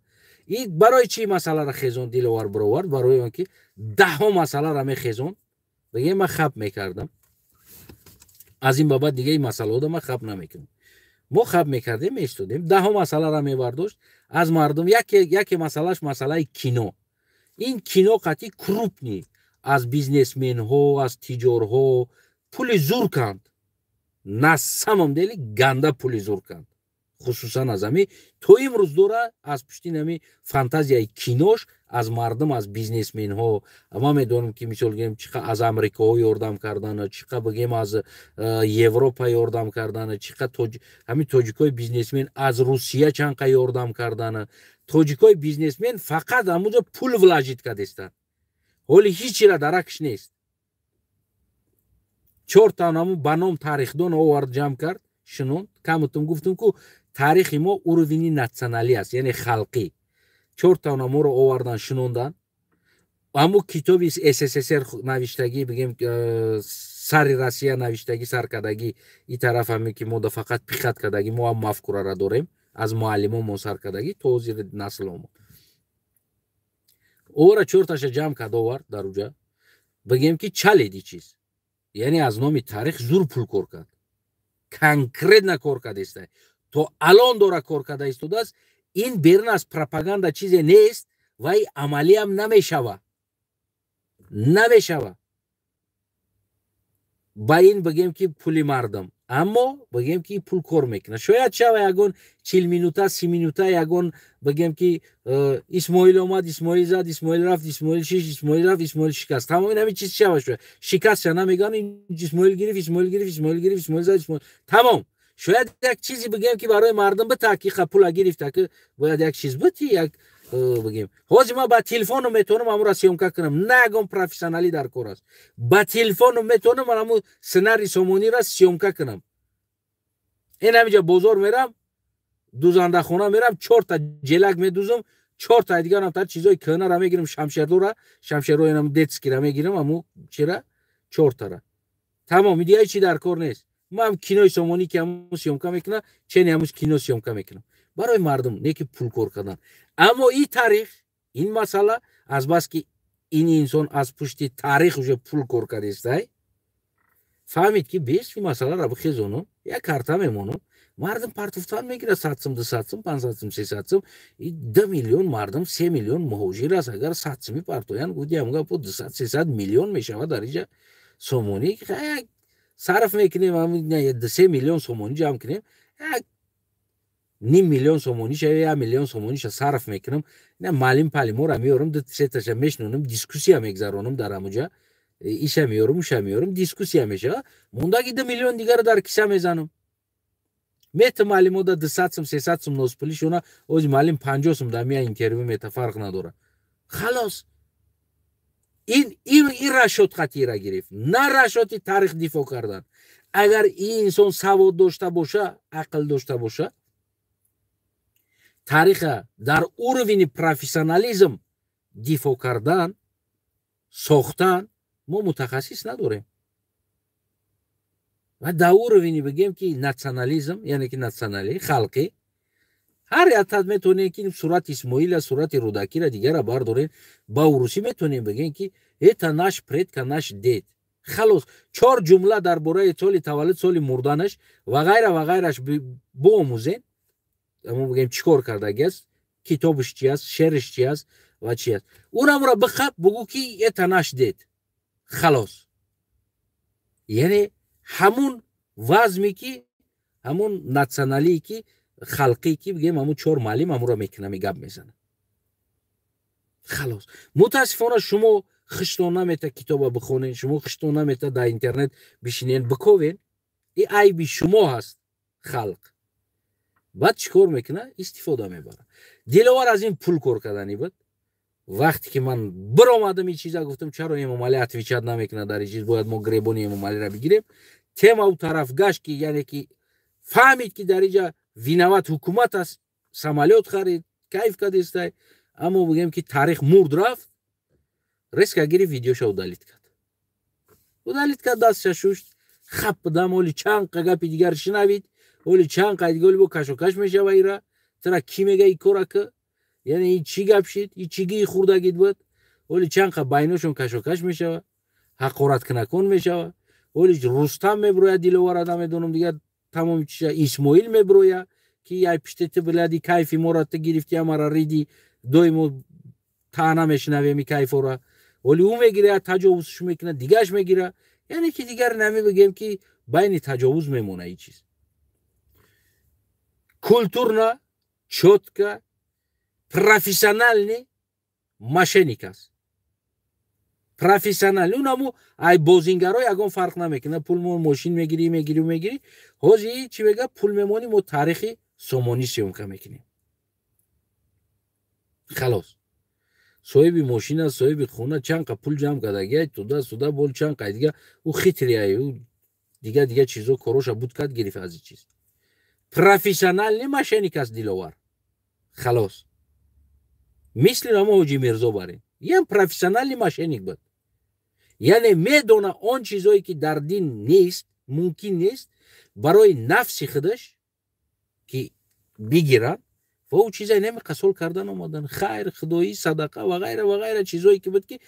И барои чӣ масъаларо хезон Диловар бировард? Барои он ки даҳҳо масъаларо мехезон. Бигем, ман хаб мекардам, аз ин ба баъд дига ин масъалаҳода ман хаб намекунам. Мо хаб мекардем, меистодем, даҳҳо масъаларо мебардошт аз мардум. Яке масъалаш масъалаи кино. Ин кино қатъи крупный аз бизнесменҳо, аз тиҷорҳо пули зур канд. На самом деле ганда пули зур канд, хусусан аз ами то имрӯз дора аз пушти нами фантазияи кинош аз мардум, аз бизнесменҳо. Ман медонам, ки мисол гирем, чӣ қа аз амрикоҳо ёрдам кардана, чӣ қа, бигем, аз Европа ёрдам кардана, чӣ қа ҳамин тоҷикои бизнесмен аз Русия чанд қа ёрдам кардана. Тоҷикои бизнесмен фақат ҳамунҷо пул вложить кардестанд, ҳоли ҳичира даракш нест. Чорта ҳамун ба ном тарихдон овард, ҷамъ кард, шинонд. Камутум гуфтум, ку таърихи мо уровень и националӣ аст, яъне халқӣ. Чорта моро овардан, шинондан, ҳамун китоби СССР навиштагӣ, бигем, сари Россия навиштагӣ, саркардагӣ и тараф, ҳаме ки мо да фақат пихать кардагӣ, мо ҳам мафкурара дорем аз муаллимонмон саркардагӣ то ҳозир насломон. Ора чорташа ҷамъ кард, овард дар уҷа, бигем ки чаледи чиз, яъне аз номи таърих зур пул кор кард, конкретно кор кардеста, то алон дора кор карда истодааст. Ин берун аз пропаганда чизе нест ва и амалиам намешава, намешава. Ба ин, бигем ки, пули мардум, аммо, бигем ки, пул кор мекунад. Шояд шава ягон 40 минута, 30 минута, ягон, бигем ки, Исмоил омад, Исмоил зад, Исмоил рафт, Исмоил шиш, Исмоил рафт, Исмоил шикаст, тамом. Ин ҳамин чиз шава, шояд шикаст ша намеган, Исмоил гирифт, Исмоил гирифт, Исмоил гирифт, Исмоил зад, Исмоил, тамом. Шояд як чизе, бигем ки, барои мардум бита, ки пула гирифта, ки бояд як чиз бити, як, бигем, ҳозир ман ба телефону метавонам ҳамура съёмка кунам, на ягон профессионалӣ дар кор аст. Ба телефону метавонам ҳаму сценарий Сомонира съёмка кунам. Ин ҳамиҷа бозор мерам, дузандахона мерам, чорта ҷелак медузам, чорта дигарам та чизои кӯҳнара мегирам, шамшердора, шамшерҳои детский ра мегирам, ҳаму чира, чортара, тамом. Дига чи дар кор нест. Ман кинои Сомонӣ ки ҳамун съёмка мекунам, чени ҳамун кино съёмка мекунам барои мардум, не ки пул кор кардан. Аммо и таърих, ин масъала, азбаски ин инсон аз пушти таърих уже пул кор кардестай, фаҳмид, ки бес ин масъаларо бихезонам, як карта мемонам, мардум партуфтан мегирад: 100 сум, 200 сум, 500 сум, 300 сум. 2 миллион мардум, 3 миллион муҳоҷир аст. Агар 100 суми партоян, гудиам гапо, 200, 300 миллион мешавад. Дар иҷа сомонӣ сарф мекунем, 3 миллион сомонӣ ҷамъ кунем, як ним миллион сомониша ё 1 миллион сомониша сарф мекунам, маълим палимора меорам, ду сеташа мешинонам, дискуссия мегзаронам дар ҳамуҷа, иша меорам, уша меорам, дискуссия мешава. Мондаги 2 миллион дигара дар киса мезанам. Мета маълимота 200 сум, 300 сум носпулишона, ози маълим 50 сум да мия интервю мета, фарқ надора. Халос, ин расчёт қатиира гирифт, на расчёт и таърих дифоъ кардан. Агар ин инсон савод дошта боша, ақл дошта боша, таъриха дар уровень и профессионализм дифоъ кардан, сохтан, мо мутахассис надорем. Ва дар уровень и, бигем ки, национализм, яъне ки национали халқӣ, ҳар ятад метавонем ки сурати Исмоила, сурати Рудакира, дигара бардорем, ба урусӣ метавонем бигем, ки это наш предка, наш дед. Халос, чор ҷумла дар бораи соли таваллуд, соли мурданаш ва ғайра ва ғайраш биомӯзем. Мо, бигем, чӣ кор кардаги аст, китобаш чи аст, шеърш чи аст ва чи аст, унамро бихаб, бугӯ, ки это наш дед. Халос, яъне ҳамун вазме ки ҳамун националие ки халқӣ ки, бигем, ҳамун чор маълим ҳамуро мекунами, гап мезанад, халос. Мутаассифона, шумо хиштон намета китоба бихонен, шумо хиштон намета дар интернет бишинен, биковен. И айби шумо ҳаст, халқ. Баъд чӣ кор мекуна? Истифода мебарад. Диловар аз ин пул кор карданӣ буд. Вақте ки ман биромадам, ин чиза гуфтам, чаро Эмомалӣ отвечать намекунад дар ин чиз, бояд мо гребони Эмомалиро бигирем. Тема ӯ тараф гашт, ки яъне ки фаҳмид, ки дар инҷа виноват ҳукумат аст, самолёт харид, кайф кардестай, аммо бигем, ки таърих мурд, рафт, резко гирифт, видеоша удалить кард. Удалить кард, дастша шушт, хап дам. Оли чанд қа гапи дигар шинавид, оли чанд қа дига, оли бо кашокаш мешава. Ира тира кӣ мега и кора ки, яъне и чӣ гап шид, и чӣ гии хурдагид буд? Оли чанд қа байношон кашокаш мешава, ҳақораткунакон мешава. Оли Рустам меброяд, Диловара намедонам, дигар тамоми чиза, Исмоил меброя, ки ай пишти ту билади, кайфи мора ту гирифти, амара риди, доимо таъна мешунавем и кайфора. Оли ӯ мегира, таҷовузш мекунад, дигаш мегира, яъне ки дигар намебигем, ки байни таҷовуз мемона. И чиз культурно, чётко, профессиональный мошенник аст, профессиональный. Унаму ай бозингаро ягон фарқ намекунад. Пул мо мошин мегирӣ, мегирӣ, мегирӣ. Ҳозир чӣ мега? Пул мемонӣ, мо таърихи Сомонӣ съёмка мекунем. Халос, соҳиби мошина, соҳиби хона, чанд қа пул ҷамъ кардагиай, туда суда бол, чанд қа дига. Ӯ хитрый ай, ӯ дига дига чизо короша буд кард, гирифт аз ин чиз. Профессиональный мошенник аст Диловар, халос. Мисли намо Ҳоҷи Мирзо барин, ям профессиональный мошенник буд. Яъне медона, он чизое ки дар дин нест, мумкин нест, барои нафси худаш ки бигиранд ва ӯ чизае намеқасол кардан омадан, хайр, худоӣ, садақа ва ғайра ва ғайра, чизое ки буд, ки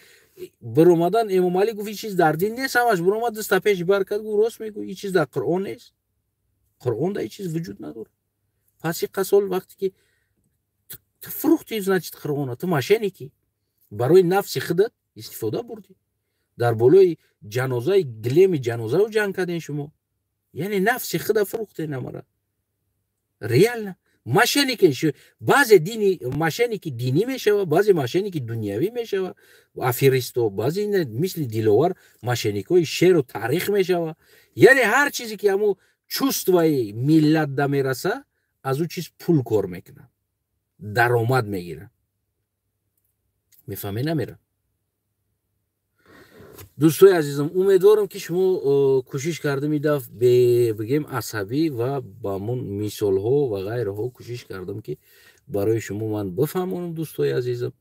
биромадан. Эмомалӣ гуфт, ин чиз дар дин нест, ҳамаш биромад, даста пеш бар кард, гуфт: «Рост мегӯ, ин чиз дар Қуръон нест, Қуръон да ин чиз вуҷуд надорад». Пас и қасол вақте ки ту фурӯхти, значит, Қуръона ту мошенник ӣ, барои нафси худат истифода бурдӣ. Дар болои ҷанозаи, гилеми ҷанозаро ҷанг кардем шумо, яъне нафси худа фурӯхтен амара. Реально мошенник. Баъзе дини мошенник и динӣ мешава, баъзе мошенник и дунявӣ мешава, аферисто, баъзе мисли Диловар мошенник ҳои шеру таърих мешава. Яъне ҳар чизе ки ҳамун чувство и миллат да мераса, аз ӯ чиз пул кор мекунад, даромад мегирад. Мефаҳме намера? Дӯстои азизам, умедворам, ки шумо кӯшиш кардам и даф бигем асабӣ ва ба мун мисолҳо ва ғайраҳо кӯшиш кардам, ки барои шумо ман бифаҳмонам. Дӯстои азизам,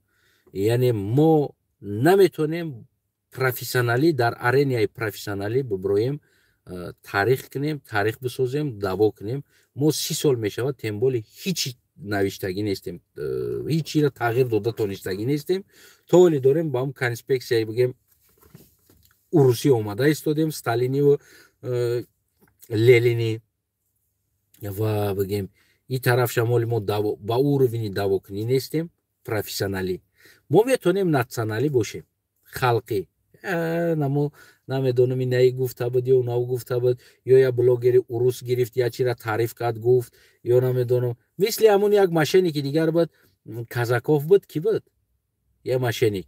яъне мо наметонем профессионалӣ дар аренаи профессионалӣ биброем, таърих кунем, таърих бисозем, даъво кунем. Мо 30 сол мешавад, тем более ҳичи навиштагӣ нестем, ҳеҷ чиро тағйир дода тонистагӣ нестем. То ҳоле дорем ба ҳам конспексияи, бигем, урусӣ омада истодем, сталиниву ленини ва бигем и тараф шамоли. Мо ба уровень и даъвокунӣ нестем профессионалӣ. Мо метавонем националӣ бошем, халқӣ. Намо намедонам, инаи гуфта буд ё нав гуфта буд, ё я блогери урус гирифт, я чира таъриф кард, гуфт, ё намедонам, мисли ҳамун як мошенник и дигар буд, Казаков буд, ки буд я мошенник.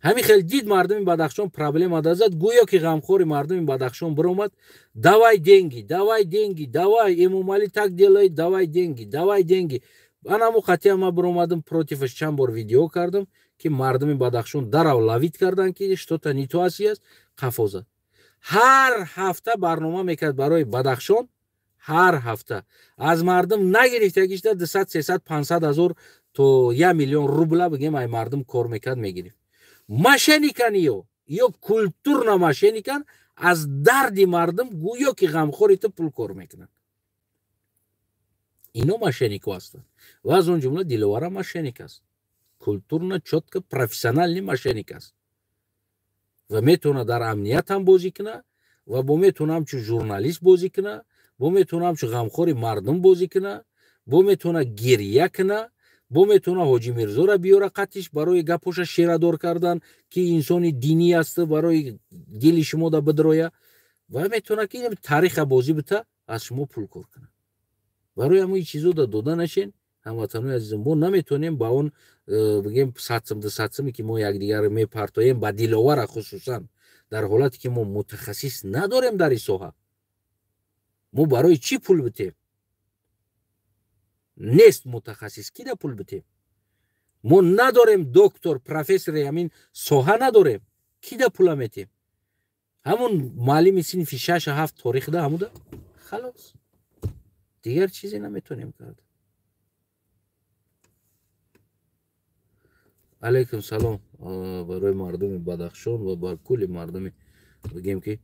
Ҳамин хел дид, мардуми Бадахшон проблема дазад, гӯё ки ғамхори мардуми Бадахшон биромад: «Давай деньги, давай деньги, давай, Эмомалӣ так делает, давай деньги, давай деньги». Анамо қатъиян ман биромадам, против аш чанд бор видео кардам, ки мардуми Бадахшон дарав ловить карданд, ки что-то не то аст. Қафоза ҳар ҳафта барнома мекард барои Бадахшон, ҳар ҳафта аз мардум нагирифта гишта 200, 300, 500 ҳазор то 1 миллион рубла, бигем, ай мардум кор мекард, мегирифт. Мошенник ан ё культурно мошенник ан, аз дарди мардум гӯё ки ғамхори ту пул кор мекунанд. Ино мошенник ҳо ҳастанд ва аз он ҷумла Диловара мошенник аст, культурно, чётко, профессиональный мошенник аст ва метавонад дар амният ҳам бозӣ кунад ва бо метавона ҳамчун журналист бозӣ кунад, бо метавона ҳамчун ғамхори мардум бозӣ кунад, бо метавона гирья кунад, бо метавона Ҳоҷи Мирзоро биёра қатиш барои гапоша шерадор кардан, ки инсони динӣ аст, барои дили шумо да бидроя, ва метавона ки тариха бозӣ бита, аз шумо пул кор кунад. Барои ҳамои чизо да дода нашен, ҳамватанои азизам. Мо наметавонем ба он бигем 100 сум, 200 суме ки мо якдигарро мепартоем ба Диловара, хусусан дар ҳолате ки мо мутахассис надорем дар ин соҳа. Мо барои чӣ пул битем? Нест мутахассис, ки да пул битем? Мо надорем доктор, профессори ҳамин соҳа надорем, ки да пула метем? Ҳамун муаллими синфи 6-7 торихда ҳамуда халос, дигар чизе наметонем кард. Алайкум салом барои мардуми Бадахшон ва бар кулли мардуми бигем ки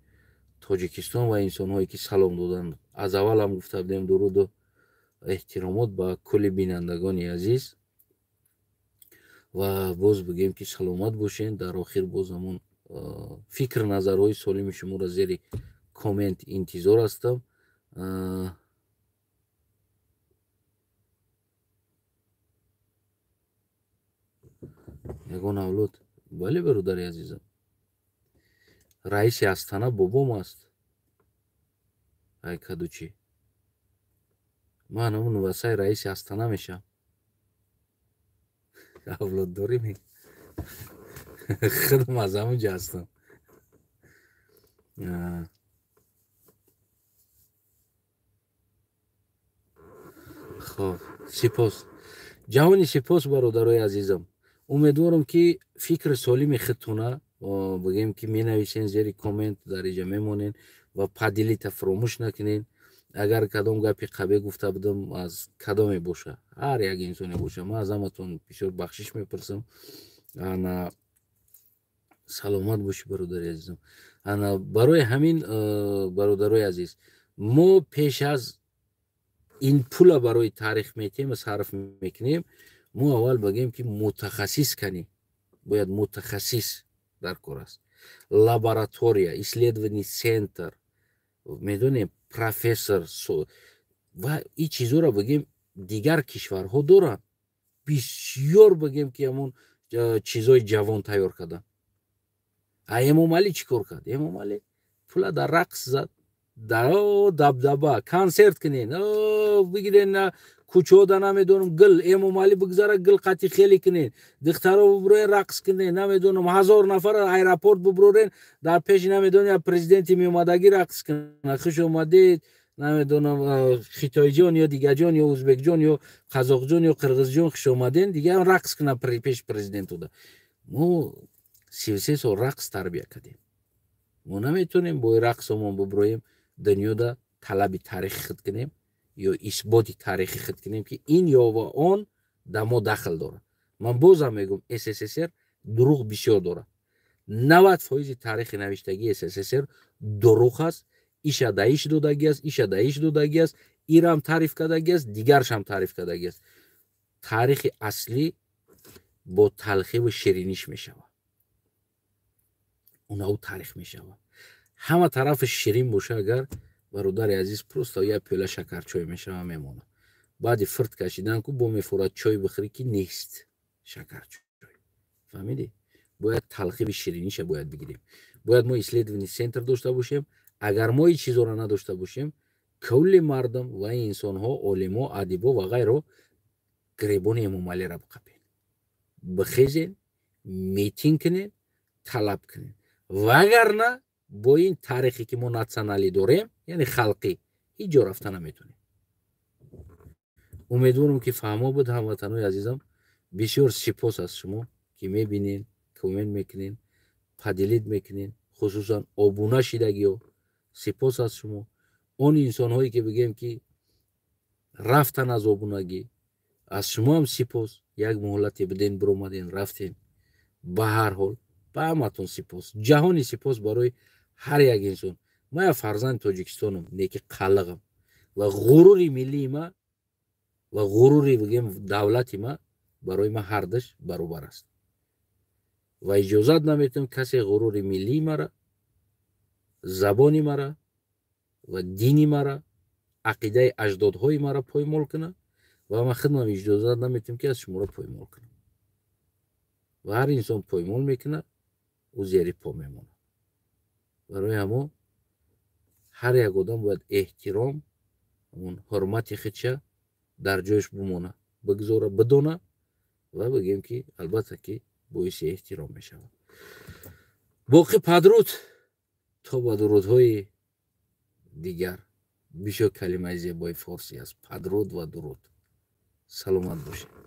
Тоҷикистон ва инсонҳое ки салом доданд. Аз аввал ҳам гуфта будем, дуруду эҳтиромот ба кулли бинандагони азиз ва боз бигем ки саломат бошед. Дар охир боз ҳамон фикр назарҳои солими шуморо зери коммент интизор ҳастам. Ягон авлод? Бале, бародари азизам, раиси Астана бобом аст. Ай кадучи, ман ҳамун васаи раиси Астана мешам. Авлоддорӣ ме? Худам аз ҳамун ҷа ҳастам. Хоб, сипос, ҷаҳони сипос, бародарои азизам. Умедворам ки фикри солими худтона бигем ки менависен зери коммент, дар иҷа мемонен ва поделить а фуромӯш накунен. Агар кадом гапи қабе гуфта будам, аз кадоме боша, ҳар як инсоне боша, ман аз ҳаматон бисёр бахшиш мепурсам. Ана саломат бошӣ, бародари азизам. Ана барои ҳамин, бародарои азиз, мо пеш аз ин пула барои таърих метиҳем ва сарф мекунем, мо аввал бигем ки мутахассис канӣ, бояд мутахассис дар кор аст, лаборатория, исследование центр, медонем, профессор ва ин чизҳоро бигем дигар кишварҳо доранд. Бисёр бигем ки ҳамон чизҳои ҷавон тайёр карданд. А Эмомалӣ чӣ кор кард? Эмомалӣ пула дар рақс зад, дар дабдаба консерт кунен, бигирен кӯчаода, намедонам, гил Эмомалӣ бигзара, гил қати хеле кунен, духтаро бубурен, рақс кунен, намедонам, 1000 нафар аэропорт бубурен, дар пеши, намедонам, президенти меомадагӣ рақс кунад, хуш омадед, намедонам, хитойҷон ё дигарҷон ё ӯзбекҷон ё қазоқҷон ё қирғизҷон, хуш омаден, дигар рақс кунад пеши президентуда. Мо 33 сол рақс тарбия кардем. Мо наметонем бо рақсомон бубуроем дунёда талаби таърихи худ кунем ё исботи таърихи худ кунем ки ин ё ва он да мо дахл дорад. Ман бозам мегӯм, СССР дурӯғ бисёр дорад. 90% таърихи навиштагии СССР дурӯғ аст. Иша да иш додагӣ аст, иша да иш додагӣ аст, ирам таъриф кардагӣ аст, дигаршам таъриф кардагӣ аст. Таърихи аслӣ бо талхиву шириниш мешавад, унав таърих мешавад. Ҳама тарафи ширин боша, агар, бародари азиз, просто як пиёла шакарчой мешава, мемонад. Баъди фирт кашидан ку бо мефурад чой бихӯрӣ ки нест шакарчой. Фаҳмидӣ? Бояд талхиби шириниша бояд бигирем. Бояд мо исследование центр дошта бошем. Агар мо ин чизоро надошта бошем, кулли мардум ва инсонҳо, олимо, адибо ва ғайро гиребони Эмомалиро биқапен, бихезен, митинг кунен, талаб кунен. Вагарна бо ин таърихе ки мо натсионалӣ дорем, яъне халқӣ, ҳеҷ ҷо рафта наметонем. Умедворам ки фаҳмо буд, ҳамватанои азизам. Бисёр сипос аз шумо ки мебинен, коммент мекунен, поделить мекунен, хусусан обуна шидагиҳо. Сипос аз шумо. Он инсонҳое ки бигем ки рафтан аз обунагӣ, аз шумо ҳам сипос. Як муҳлате биден, биромаден, рафтен. Ба ҳар ҳол ба ҳаматон сипос, ҷаҳони сипос барои ҳар як инсон. Ман як фарзанди Тоҷикистонам, неки қалиғам ва ғурури миллии ма ва ғурури бигем давлати ма барои ман ҳардаш баробар аст ва иҷозат наметавам касе ғурури миллии мара, забони мара ва дини мара, ақидаи аҷдодҳои мара поймол кунад ва ман худмам иҷозат наметавам ки аз шуморо поймол кунам. Ва ҳар инсон поймол мекунад, ӯ зери по мемонад. Барои ҳамо ҳар як одам бояд эҳтиром, ҳамон ҳурмати худша дар ҷояш бимонад, бигзора, бидона ва бигем ки албатта ки боиси эҳтиром мешавад. Боқӣ падруд то ба дурудҳои дигар. Бисёр калимаи зебои форсӣ аст, падруд ва дуруд. Саломат бошед.